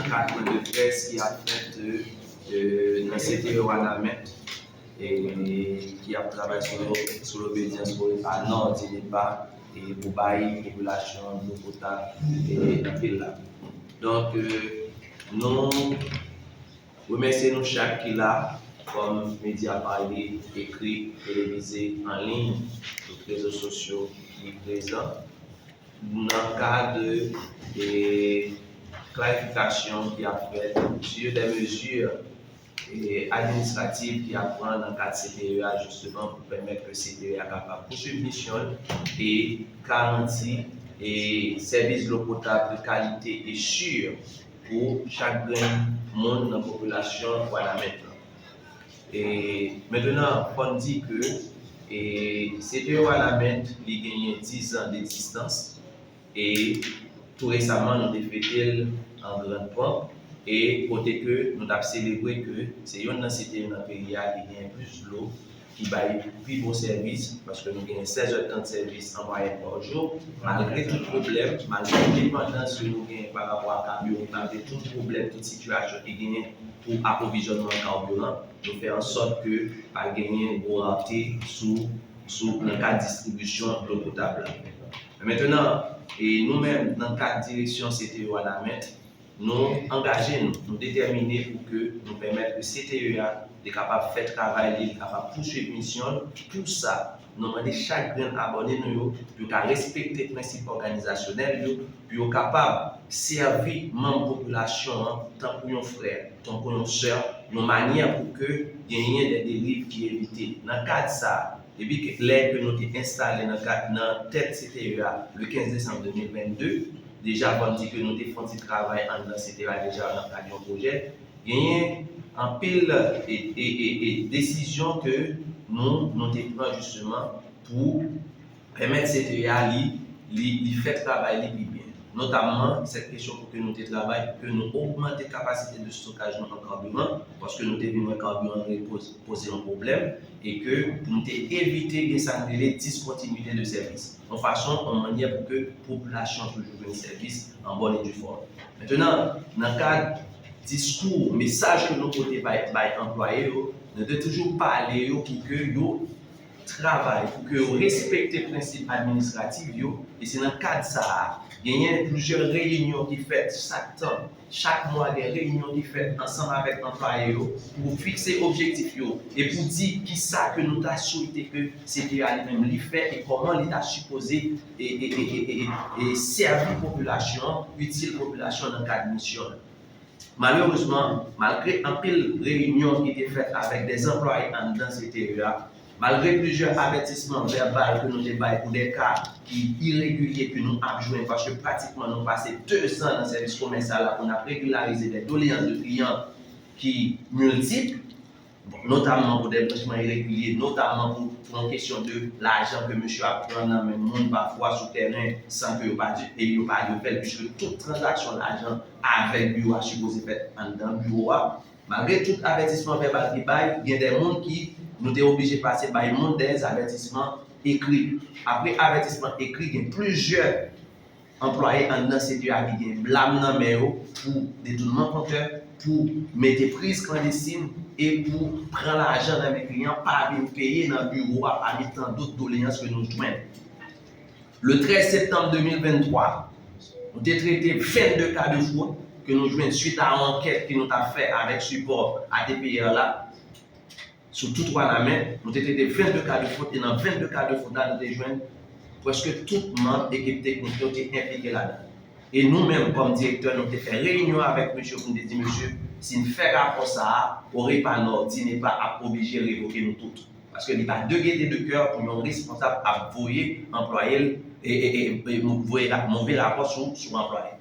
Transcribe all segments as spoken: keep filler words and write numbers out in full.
Kat pwen de près ki ap fèt, euh, nan C T E Wanament, e ki ap travay sou, sou lobedyans pou repa nò, di repa, e pou bay popilasyon dlo potab, e nan vil la. Donk, euh, nou remèsye nou chak ki la, kòm medya pale, ekri, televize, an liy, tout rezo sosyo ki prezan. Nan kad, e, klarifikasyon ki ap fèt sur des mesures, e, administratives ki ap pran nan kad C T E a, jisteman, pou pèmèt ke C T E a kapab pouswiv misyon l e garanti, e, sèvis dlo potab de kalite e si pou chak grenn moun nan popilasyon Wanament lan. E mentnan, fò n di ke, e, C T E Wanament, li genyen diz an degzistans, e tou resaman, nou te fete l an grann ponp, e kote ke nou t ap selebre ke se youn nan C T E nan peyi a ki genyen plis dlo, ki bay pi bon sèvis, paske nou genyen sèz èdtan sèvis an mwayèn pa jou, malgre tout pwoblèm, malgre depandans ke nou genyen pa rapò a kabiran, malgre tout pwoblèm, tout sitiyasyon ki genyen pou apwovizyònman kabiran, nou fè an sòt ke pa genyen gwo rate sou, sou, nan kad distribisyon dlo potab la. Men mentnan, e nou menm, nan kad direksyon C T E Wanament, nou angaje nou, nou detèmine pou ke nou pèmèt ke C T E a te kapab fè travay li, li kapab pouswiv misyon l. Pou sa, nou mande chak grenn abòne nou yo, yo ka respekte prensip òganizasyonèl yo, pou yo kapab sèvi manm popilasyon an tankou yon frè, tankou yon sè, yon manyè pou ke genyen de deriv ki evite. Nan kad sa, depi ke, lè ke nou te enstale nan kad, nan tèt C T E a, le kenz desanm de mil vennde, deja fò n di ke nou te fè yon ti travay anndan C T E a deja nan kad yon pwojè. Genyen anpil, e, e, e, e desizyon ke nou, nou te pran jisteman pou pèmèt C T E a li, li, li fè travay li pi byen. Notamman, sèt kesyon pou ke nou te travay, pou ke nou ogmante kapasite de stokaj nou an kabiran, paske nou te vin wè kabiran an poze, poze yon pwoblèm, e ke pou nou te evite gen sa n rele diskontinite de sèvis. Yon fason, yon manyè pou ke popilasyon an toujou jwenn sèvis an bòn e di fòm. Mentnan, nan kad diskou, mesaj ke nou pote bay, bay anplwaye yo, nou te toujou pale yo pou ke yo travay, pou ke yo respekte prensip administratif yo, e se nan kad sa a, genyen plizyè reyinyon ki fèt chak tan, chak mwa, gen reyinyon ki fèt ansanm avèk anplwaye yo pou fikse objektif yo e pou di kisa ke nou ta swete ke C T E a li menm li fè e kòman li ta sipoze e, e, e, e, e, e sèvi popilasyon an, itil popilasyon an nan kad misyon l. Malerezman, malgre anpil reyinyon ki te fèt avèk de anplwaye anndan C T E a, malgre plizyè avètisman vèbal ke nou te bay pou de ka ki iregilye ke nou ap jwenn, paske pratikman nou pase dezan nan sèvis komèsyal la pou n ap regilarize de doleyans de kliyan ki miltip, bon, notamman pou de branchman iregilye, notamman pou, pou yon kesyon de lajan ke mesye ap pran nan men moun pafwa sou tèren san ke yo pa di, e yo pa revè l, piske tout tranzaksyon lajan avèk biwo a sipoze fèt anndan biwo a. Malgre tout avètisman vèbal ki bay, gen de moun ki nou te oblije pase bay moun de avètisman ekri. Apre avètisman ekri, gen plizyè anplwaye anndan C T E a ki gen blam nan men yo pou detounman kontè, pou mete priz klandestin e pou pran lajan nan men kliyan, pa vin peye nan biwo a, pami tan dòt doleyans ke nou jwenn. Le trèz septanm de mil venntwa, nou te trete vennde ka de fwod ke nou jwenn swit a yon ankèt ke nou t ap fè avèk sipò A T P R la sou tout Wanament. Nou te trete vennde ka de fwod, e nan vennde ka de fwod la, nou te jwenn prèske tout manm ekip teknik yo te enplike ladan. E nou menm, kòm direktè, nou te fè reyinyon avèk mesye pou n te di, mesye, si n fè rapò sa a, Orepa Nò, DINEPA ap oblije revoke nou tout. Paske li pa de gete de kè pou yon responsab ap voye anplwaye l, e, e, e, e voye la, move rapò sou, sou anplwaye.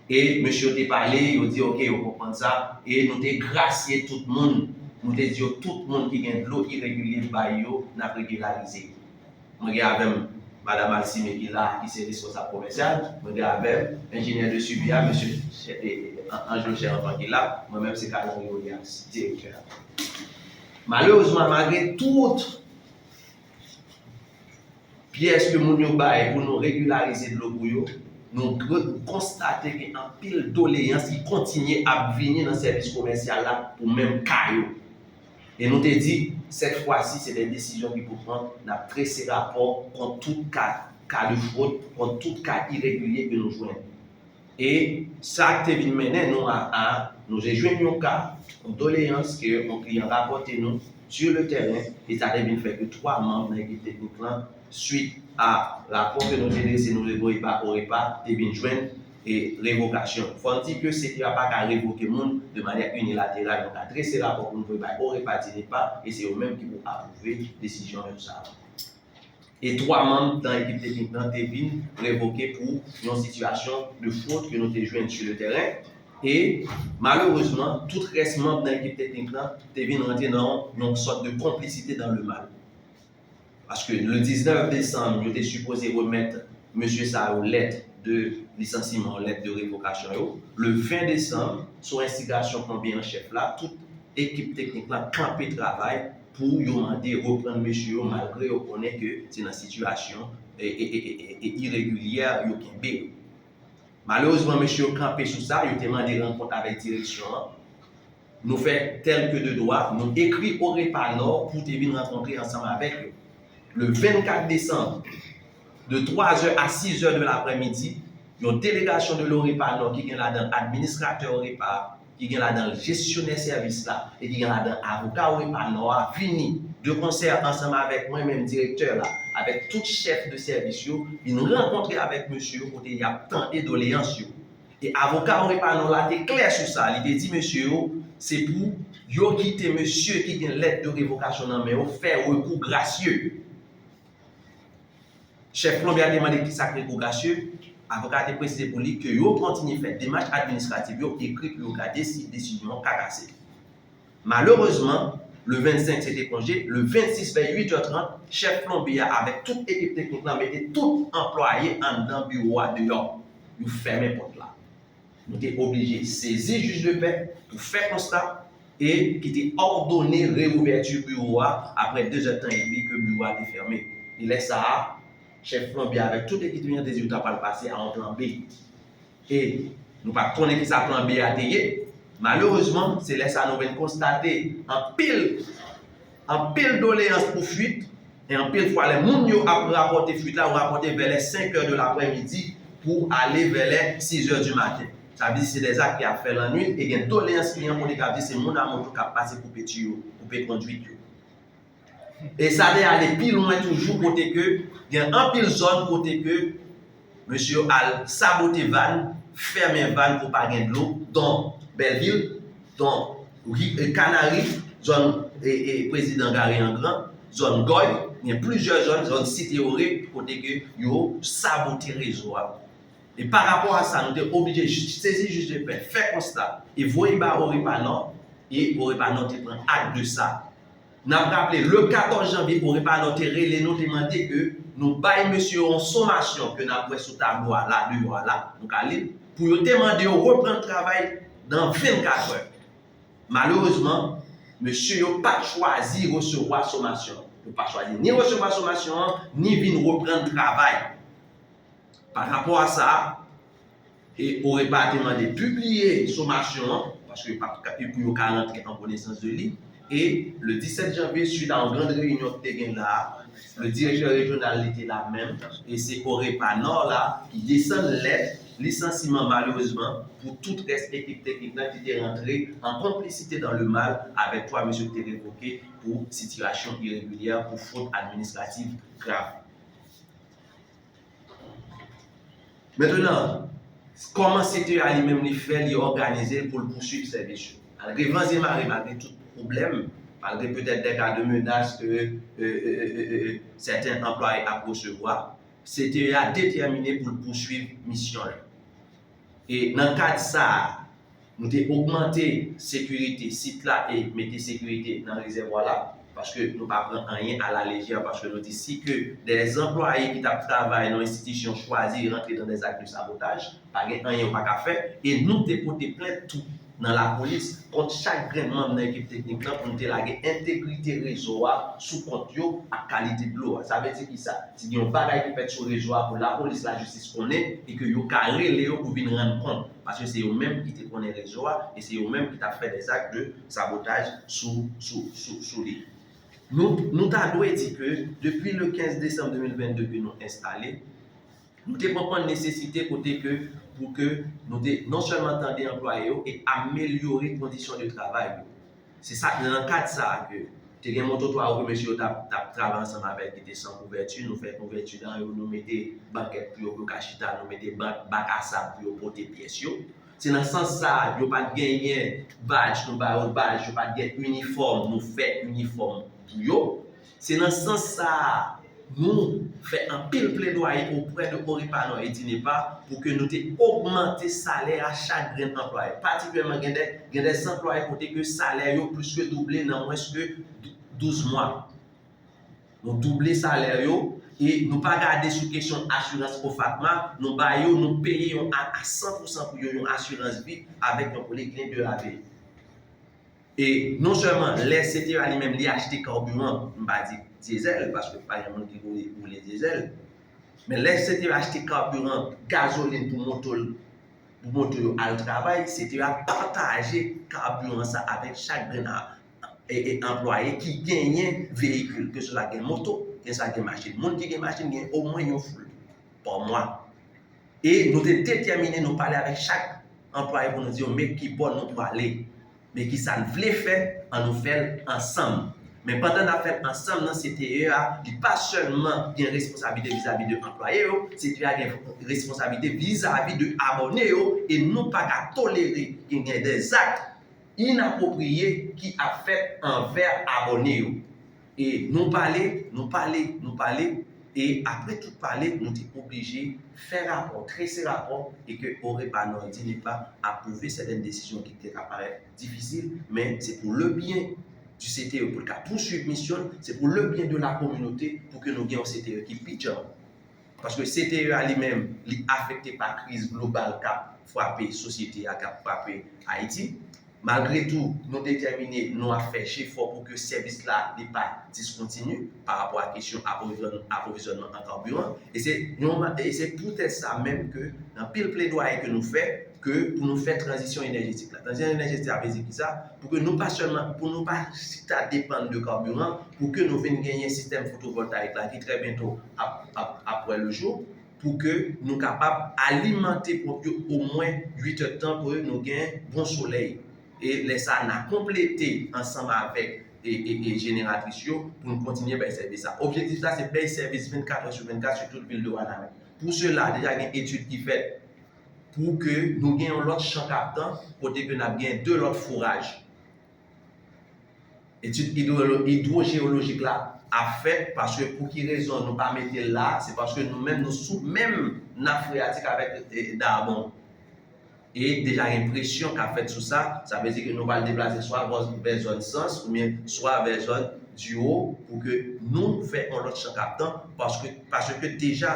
E mesye yo te pale, yo di, oke, yo konprann sa, e nou te grasye tout moun, nou te di yo, tout moun ki gen dlo iregilye bay yo, n ap regilarize yo. Mwen gen avè m Madanm Alcime ki la, ki se responsab komèsyal. Mwen gen avè m enjenyè de swivi a, mesye Chè-, e, e, An-, Anjlo Chèranfan ki la. Mwen menm se Calandrio Williams, direktè a. Malerezman, malgre tout pyès ke moun yo bay pou nou regilarize dlo pou yo, Nou konstate gen anpil doleyans ki kontinye ap vini nan sèvis komèsyal la pou menm ka yo. E nou te di, sèt fwa si, se de desizyon ki pou pran, n ap trese rapò kont tout ka, ka de fwod, kont tout ka iregilye ke nou jwenn. E sa te vin mennen nou a, a nou te jwenn yon ka, yon doleyans ke yon kliyan rapòte nou sur le terrain, e sa te vin fè ke twa manm nan ekip teknik lan, swit a rapò ke nou te drese, nou te voye ba OREPA, te vin jwenn e revokasyon. Fò n di ke CTEA pa ka revoke moun de manyè inilateral. Nou ka drese rapò pou nou voye bay OREPA, DINEPA, e se yo menm ki pou apwouve desizyon yo sa. E twa manm nan ekip teknik lan te vin revoke pou yon sitiyasyon de fwod ke nou te jwenn sur le terrain. E malerezman, tout rès manm nan ekip teknik lan te vin rantre nan yon sòt de konplisite dans le mal. Paske le diznèf desanm, yo te sipoze remèt mesye sa yo lèt de lisansiman, lèt de revokasyon yo. Le ven desanm, sou enstigasyon plonbye an chèf la, tout ekip teknik lan kanpe travay pou yo mande reprann mesye yo, malgre yo konnen ke se nan sitiyasyon e, e, e, e, e iregilyè yo kenbe yo. Malerezman, mesye yo kanpe sou sa, yo te mande rankont avèk direksyon an. Nou fè tèl ke de dwa, nou ekri OREPA Nò pou te vin rankontre ansanm avèk yo. Le vennkat desanm, de twa zè a sis zè de laprèmidi, yon delegasyon de l'OREPA Nò ki gen ladan l administratè OREPA, ki gen ladan l jesyonè sèvis la e ki gen ladan avoka OREPA Nò a vini de konsè ansanm avèk mwen menm direktè la, avèk tout chèf de sèvis yo, vin rankontre avèk mesye yo kote y ap tande doleyans yo. E avoka OREPA Nò la te klè sou sa, li te di mesye yo, se pou yo kite mesye ki gen lèt de revokasyon nan men yo fè rekou grasye. Chèf plonbye a te mande ki sa k rekou grasye, avoka a te presize pou li ke yo kontinye fè demach administratif yo, ekri pou yo gade si desizyon an ka kase. Malerezman, le vennsenk se te konje, le vennsis vè uit è trant, chèf plonbye a avèk tout ekip teknik lan mete tout anplwaye anndan biwo a deyò. Yo fèmen pòt la. Nou te oblije sezi jij de pè pou fè konsta e ki te òdone reouvèti biwo a aprè de zèdtan edmi ke biwo a te fèmen. E lè sa a, chèf plonbye avèk tout ekip li an te di yo ta pral pase a yon plan B. E nou pa t konnen ki sa plan B a te ye. Malerezman, se lè sa a nou vin konstate anpil anpil doleyans pou fwit, e anpil fwa lè moun yo ap rapòte fwit la, yo rapòte vè lè senk è de laprèmidi pou ale vè lè sis è di maten. Sa vle di se dè zak ki ap fè lannwit e gen doleyans kliyan kote k ap di se moun a moto k ap pase koupe tiyo, koupe kondwit yo. E sa te ale pi lwen toujou kote ke gen anpil zòn kote ke mesye yo al sabote vàn, fèmen vàn pou pa gen dlo, don Bèlvil, don Kanari, zòn e, e, Prezidan Gary Angran, zòn Gòy, gen plizyè zòn, zòn Site Ore, kote ke yo sabote rezo a. E pa rapò a sa, nou te oblije sezi jij de pè, fè konsta, e voye ba OREPA Nò, e OREPA Nò te pran ak de sa. N ap raple, le katòz janvye, OREPA Nò te rele nou, te mande ke nou bay mesye yo yon somasyon ke n ap wè sou tablo a la, deyò a la, nou ka li l, pou yo te mande yo reprann travay nan vennkat è. Malerezman, mesye yo pa t chwazi resevwa somasyon an. Yo pa chwazi ni resevwa somasyon an, ni vin reprann travay. Pa rapò a sa, e OREPA te mande pibliye somasyon an, paske yo pa t ka, pou yo ka rantre an konesans de li. E le disèt janvye, swit a yon grand reyinyon ki te gen la a, le direktè rejyonal li te la menm, e se OREPA Nò la ki desann lèt lisansiman malerezman pou tout rès ekip teknik lan ki te rantre an konplisite dans le mal avèk twa mesye ki te revoke pou sitiyasyon iregilyè, pou fwot administrativ grav. Mentenan, kòman CTEA li menm li fè, li òganize l pou l pouswiv sèvis yo? Malgre van e mare, malgre tout pwoblèm, malgre petèt de ka de menas ke, e, e, e, e, e, sèten anplwaye ap resevwa, CTEA detèmine pou l pouswiv misyon l. E nan kad sa a, nou te ogmante sekirite sit la e mete sekirite nan rezèvwa la, paske nou pa pran anyen a la lejè, paske nou di si ke dè anplwaye ki t ap travay nan enstitisyon chwazi rantre dans des actes de sabotage, pa gen anyen yo pa ka fè, e nou te pote plent tou. nan lapolis kont chak grenn manm nan ekip teknik lan pou nou te lage entegrite rezo a sou kont yo ak kalite dlo a. Sa vle di ki sa? Si gen yon bagay ki fèt sou rezo a pou lapolis, lajistis konnen e ke yo ka rele yo pou vin rann kont. Paske se yo menm ki te konnen rezo a e se yo menm ki t ap fè dèzak de sabotaj sou, sou, sou, sou li. Nou, nou ta dwe di ke depi le kenz desanm de mil vennde ke nou enstale, nou te konprann nesesite kote ke pou ke nou te non sèlman tande anplwaye yo e amelyore kondisyon de travay yo. Se sa, nan kad sa a ke te gen moto twa ou ke mesye yo t ap, t ap travay ansanm avèk ki te san kouvèti, nou fè kouvèti nan yo, nou mete bankèt pou yo, pou yo ka chita, nou mete bak, bak a sab pou yo pote pyès yo. Se nan sans sa a, yo pa t genyen badj, nou ba yo badj, yo pa t gen inifòm, nou fè inifòm pou yo. Se nan sans sa a, nou fè anpil pledwaye oprè de OREPA Nò e DINEPA pou ke nou te ogmante salè a chak grenn anplwaye. Patikilyèman, gen de, gen de anplwaye kote ke salè yo plis ke double nan mwens ke douz mwa. Nou double salè yo e nou pa gade sou kesyon asirans OFATMA, nou ba yo, nou peye yon a, a san pou san pou yo yon asirans vi avèk yon poliklinik de la vil. E non sèlman lè C T E a li menm li achte kabiran, m pa di dyezèl, paske pa gen moun ki voye boule dyezèl, men lè C T E a achte kabiran, gazolin pou moto l, pou moto yo al travay, C T E a pataje kabiran sa avèk chak grenn a, e, e anplwaye ki genyen veyikil, ke swa gen moto, ke swa gen machin. Moun ki gen machin gen omwen yon foul pa mwa. E nou te detèmine, nou pale avèk chak anplwaye pou nou di yo men ki bò nou prale, men ki sa n vle fè, ann nou fè l ansanm. Men pandan n ap fè l ansanm nan, C T E a, li pa sèlman gen responsablite vizavi de anplwaye yo, C T E a gen responsablite vizavi de abòne yo, e nou pa ka tolere gen, gen de zak inapwopriye ki ap fèt anvè abòne yo. E nou pale, nou pale, nou pale, e apre tout pale, nou te oblije fè rapò, trese rapò, e ke OREPA Nò e DINEPA apwouve sètèn desizyon ki te ka parèt difisil, men se pou le byen du C T E, pou l ka pouswiv misyon l, se pou le byen de la kominote, pou ke nou gen yon C T E ki pi djanm. Paske C T E a li menm, li afekte pa kriz global k ap frape sosyete a, k ap frape Ayiti. Malgre tou, nou detèmine, nou ap fè jefò pou ke sèvis la, li pa diskontini pa rapò a kesyon apwovizyon-, apwovizyònman an kabiran. E se yon, e se poutèt sa menm ke nan pil pledwaye ke nou fè, ke pou nou fè tranzisyon enèjetik la. Tranzisyon enèjetik la vle di ki sa? Pou ke nou pa sèlman, pou nou pa chita depann de kabiran, pou ke nou vin genyen sistèm fotovòltayik la ki trè byento ap, ap, ap wè le jou, pou ke nou kapab alimante ponp yo omwen uit èdtan pou nou gen bon solèy. E lè sa a, n a konplete ansanm avèk e, e, e jeneratris yo pou nou kontinye bay sèvis sa. Objektif la, se bay sèvis vennkat è sou vennkat sou tout vil de Wanament. Pou sela, deja gen etid ki fèt pou ke nou gen yon lòt chan kaptan kote ke n ap gen de lòt foraj. Etid idwolo-, idwojeyolojik la ap fèt, paske pou ki rezon nou pa mete l la, se paske nou menm nou sou menm nap freyatik avèk, e, Dabon. E deja gen presyon k ap fèt sou sa, sa vle di ke nou pral deplase swa vè, vè zòn Sans oubyen swa vè zòn Diwo pou ke nou fè yon lòt chan kaptan, paske, paske deja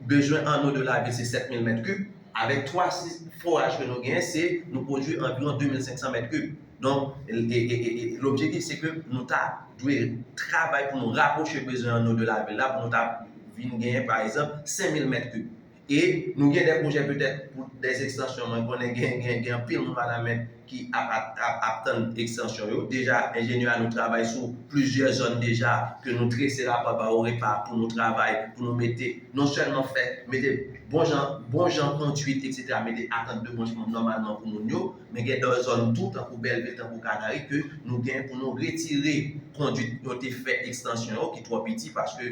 bezwen an eau de la ville se sèt mil mèt kib, avèk twa sis foraj ke nou genyen, se nou pwodui anviwon de mil senk san mèt kib. Donk, e, e, e, e, e, lobjektif se ke nou ta dwe travay pou nou rapwoche bezwen an eau de la ville la, pou nou ta vin genyen, pa egzanp, senk mil mèt kib. E nou gen de pwojè petèt pou de ekstansyon, mwen konnen gen, gen, gen anpil moun Wanament ki ap, ap, ap, ap tann ekstansyon yo. Deja, enjenyè a nou travay sou plizyè zòn deja ke nou trese rapò ba OREPA pou nou travay, pou nou mete, non sèlman fè, mete bon jan, bon jan kondwit, etsetera, mete atant de branchman nòmalman pou moun yo, men gen dòt zòn tou, tankou Bèlvil, tankou Kanari, ke nou gen pou nou retire kondwit yo te fè ekstansyon yo, ki twò piti, paske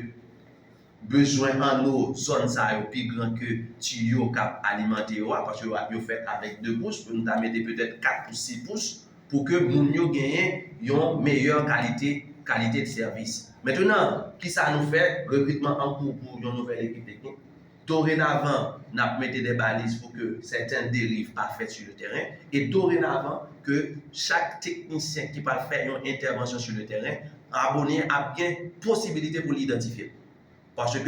bezwen an eau zòn sa yo pi gran ke tiyo k ap alimante yo a, paske yo, yo fèt avèk de pous, pou nou ta mete petèt kat pous, sis pous, pou ke moun yo genyen yon meyè kalite, kalite de sèvis. Mentenan, kisa nou fè? Rekritman an kou pou yon nouvèl ekip teknik. Dorenavan, n ap mete de baliz pou ke sèten deriv pa fèt sou le tèren. E dorenavan, ke chak teknisyen ki pral fè yon entèvansyon sou le tèren, abòne ap gen posibilite pou li idantifye l. Paske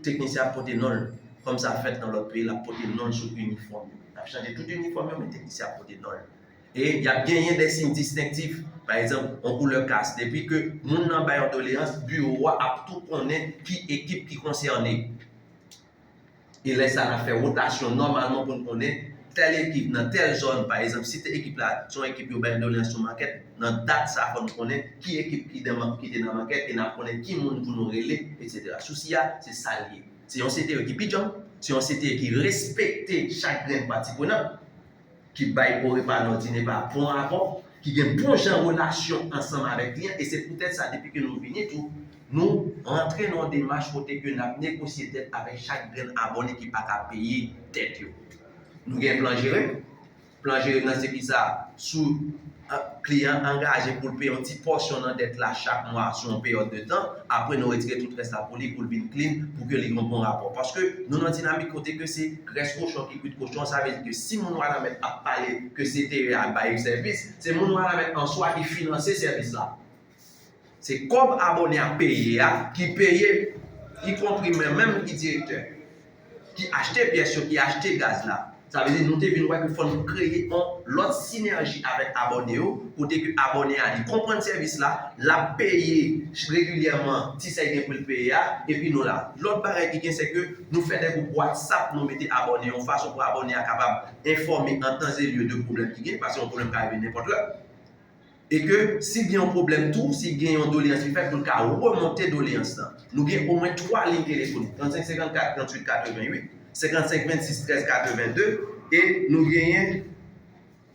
teknisyen ap pote non l, kòm sa fèt nan lòt peyi, l ap pote non l sou inifòm yo. L ap chanje tout inifòm yo, men teknisyen ap pote non l. E y ap genyen de siy distenktif. Pa egzanp, yon koulè kas. Depi ke moun nan bay yon doleyans, biwo a ap tou konnen ki ekip ki konsène. E lè sa a, n ap fè wotasyon nòmalman pou n konnen tèl ekip nan tèl zòn, pa egzanp, si te ekip la, se yon ekip yo bay yon doleyans sou makèt, nan dat sa a, fò n konnen ki ekip ki nan, ki te nan makèt, e n ap konnen ki moun pou nou rele, etsetera. Sousi a, se sa l ye. Se yon C T E ki pi djanm, se yon C T E ki respekte chak grenn pati prenan, ki bay bon repa nan dine pa bon rapò, ki gen bon jan relasyon ansanm avèk kliyan, e se poutèt sa, depi ke nou vini tou, nou rantre nan yon demach kote ke n ap negosye dèt avèk chak grenn abòne ki pa ka peye dèt yo. Nou gen plan jere. Plan jere nan se ki sa, sou, a, kliyan angaje pou l peye yon ti pòsyon nan dèt la chak mwa sou yon peryòd de tan, apre nou retire tout rès la pou li, pou l vin clean, pou ke li gen yon bon rapò. Paske nou nan dinamik kote ke se grès kochon ki kwit kochon, sa vle di ke si moun Wanament ap pale ke C T E a bay sèvis, se moun Wanament an swa ki finanse sèvis la. Se kòb abòne a peye a ki peye, ikonpri mwen menm ki direktè, ki achte pyès yo, ki achte gaz la. Sa vle di nou te vin wè ke fò n kreye yon lòt sinèji avèk abòne yo, kote ke abòne a li konprann sèvis la, l ap peye regilyèman ti sa l gen pou l peye a, epi nou la. Lòt bagay ki gen, se ke nou fè de gwoup WhatsApp, nou mete abòne yon fason pou abòne a kapab enfòme an tan e lye de pwoblèm ki gen, paske yon pwoblèm ka rive nenpòt lè. E ke si gen yon pwoblèm tou, si gen yon doleyans ki fèt, pou l ka remonte doleyans lan. Nou gen omwen twa liy telefonik, trannsenk senkannkat, tranntuit katreventuit, senkannsenk vennsis trèz katrevenndi, e nou genyen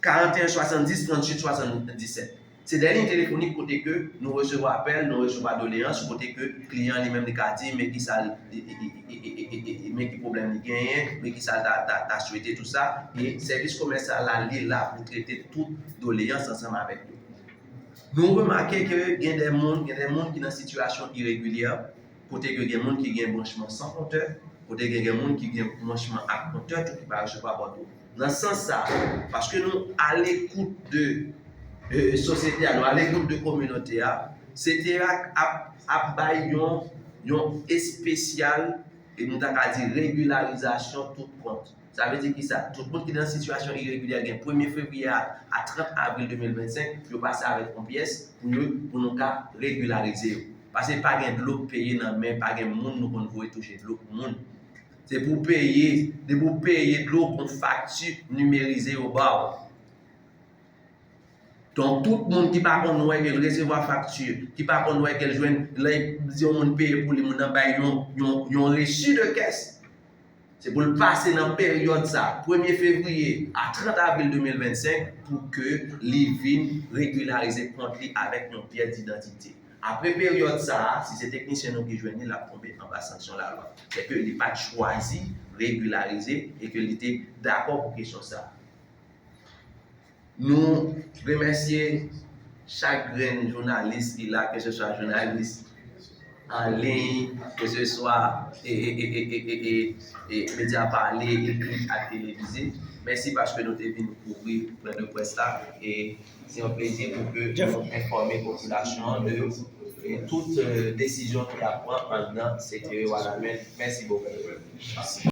karanteyen swasanndis, tranntuit swasanndisèt. Se de liy telefonik kote ke nou resevwa apèl, nou resevwa doleyans, kote ke kliyan li menm li ka di, men ki sa l, e, e, e, e, e, e, e, men ki pwoblèm li genyen, men ki sa l ta, ta, ta swete, tou sa. E sèvis komèsyal la, li la pou trete tout doleyans ansanm avèk yo. Nou remake ke gen de moun, gen de moun ki nan sitiyasyon iregilyè, kote ke gen moun ki gen branchman san kontè, kote gen, gen moun ki gen branchman ak kontè tou ki pa resevwa bòdwo. Nan sans sa, paske nou alekout de, e, sosyete a, nou alekout de kominote a, C T E a ap, ap bay yon, yon espesyal, e nou ta ka di regilarizasyon tout kont. Sa vle di ki sa? Tout moun ki nan sitiyasyon iregilyè gen premye fevriye a, a trant avril de mil vennsenk, yo pase avèk yon pyès pou yo, pou nou ka regilarize yo. Paske pa gen dlo k peye nan men, pa gen moun nou konn voye touche dlo k moun. Se pou w peye, depi w peye dlo, gon fakti nimerize yo ba w. Donk, tout moun ki pa konn wè ke l resevwa fakti, ki pa konn wè ke l jwenn, lè yon moun peye pou li, moun nan bay yon, yon, yon resi de kès. Se pou l pase nan peryòd sa, premye fevriye a trant avril de mil vennsenk, pou ke li vin regilarize kont li avèk yon pyès didantite. Apre peryòd sa a, si se teknisyen nou ki jwenn li, l ap tonbe anba sanksyon lalwa. Sèke li pa t chwazi regilarize e ke li te dakò pou kesyon sa a. Nou remèsye chak grenn jounalis ki la, keseswa jounalis an liy, keseswa e, e, e, e, e, e, e medya pale, ekri ak televize. Mèsi paske nou te vin kouvri pwen de près la. E se yon plezi pou ke nou enfòme popilasyon an de, e tout, e, desizyon ki ap pran anndan sektè Wanament. Mèsi bokou.